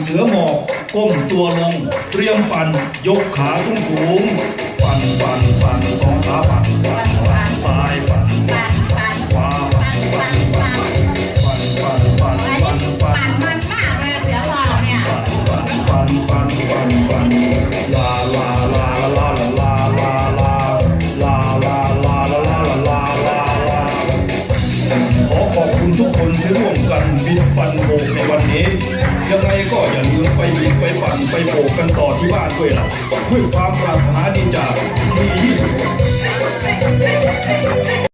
ເສືອໝອບ ກົ້ມຕົວລົງ ຕຽມປັ່ນ ຍົກຂາສູງໆ ປັ່ນ ປັ່ນ ປັ່ນ ສອງຂາປັ່ນ ປັ່ນ ປັ່ນ ຊ້າຍປັ່ນ ປັ່ນ ຂວາປັ່ນ ປັ່ນ ປັ່ນ ປັ່ນ ປັ່ນ ປັ່ນ ປັ່ນ ມັນມາກເລີຍ ເສືອໝອບເນີ້ຍ ປັ່ນ ປັ່ນ ປັ່ນ ປັ່ນ ປັ່ນ ປັ່ນ ລາ ລາ ລາ ລາ ຂໍຂອບຄຸນທຸກຄົນທີ່ຮ່ວມກັນບິດປັ່ນໂບກໃນວັນນີ້. ຍັງໄງກໍຢ່າລືມໄປບິດໄປປັ່ນໄປໂບກກັນຕໍ່ທີ່ບ້ານດ້ວຍລະ. ດ້ວຍຄວາມປາດຖະໜາດີຈາກທີ່ດີທີ່ສຸດ.